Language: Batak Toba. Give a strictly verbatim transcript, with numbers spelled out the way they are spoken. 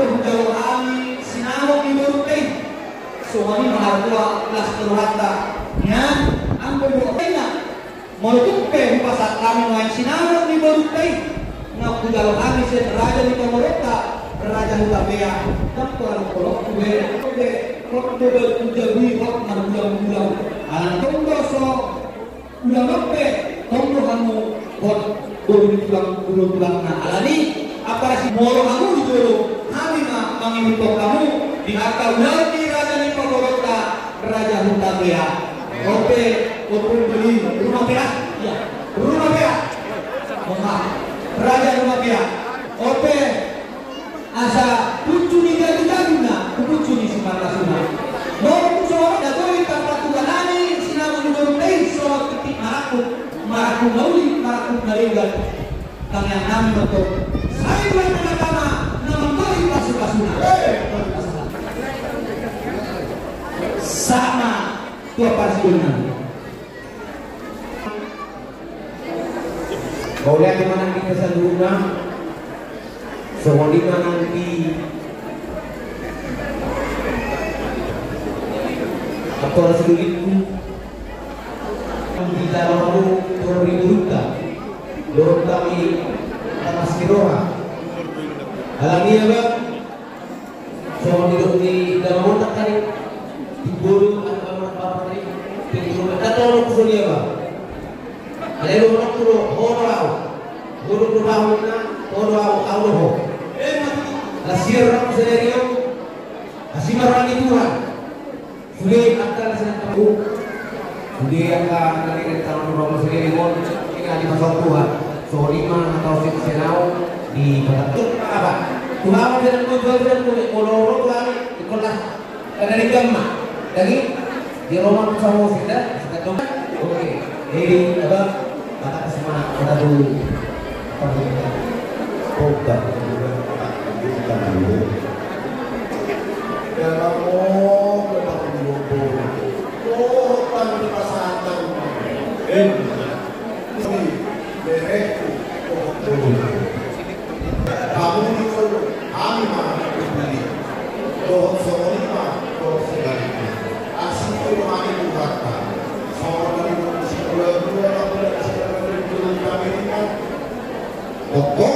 Hujalo hami sinamot ni borunta i. Songon i ma hata las ni rohanta. Nian, anggo borunta i na. Molo tung pe hupasahat hami nuaeng sinamot ni borunta i. Nga hujalo hami sian raja ni pamoruonta, raja Hutapea. Ndang pola molo tu be. Pe, hot do ba tu jabu i, hot margulang-gulang. Alana tong do so Ulaon pe, tong do hamu hot boru ni tulang, boru ni tulangna. Alani, apala si molo hamu di jolo, hami ma mangihuthon hamu, di angka ulaon ni raja ni pamoruonta, raja Hutapea. Ope, ope beli, rumah perak, ya, rumah perak. Mohon maaf, raja rumah perak. Ope, Asa puncu ni jabu-jabuna, puncu ni simarlasuna. Nunga so dagoli tarpatupa nami sinamot ni borunta i, so tingki marangkup, marangkup na uli, marangkup na denggan. Tangiang nami ma antong, sai Tuhan na tama, na manggoli pasu-pasuna. Sama tua parsidul nami. Mauliate ma nang di saluhutna. Songon i ma nang di antong saluhutna. Di dalam anu tori burunta. Lorong kami atas kiroha. Alani i, Abang. Songon nidok ni dalamonta tadi, di boru, anak bapak tadi, di rumah, tak tahu aku sudah apa. Ada yang rumah aku, ho do au. Boru do au na, ho do au, au do ho. Lasier aku sendiri, asi ma roha ni Tuhan. Sude angka na sian tahu. Sude angka na di tahu rumah sude di mall. Ini adi masuk Tuhan. Songon i ma na tahu si senau di Batak. Apa? Tuhan tidak mau jual tidak mau. Kalau orang Tuhan ikutlah. Karena di gamma. Jadi di rumah sama sudah. Sudah dong. Oke. Jadi apa? Batak semua kita tuh. Obat. Kita mau. Dohot hami di pasahat na rumah. Berengku dohot dohot. Hamu di kol hami ma beli. Dohot songon i ma dohot sebalikna. Asi tu hami buhata. Songon tadi buat si dua dua, tapi dari si dua dua, kami ini kan. Pokok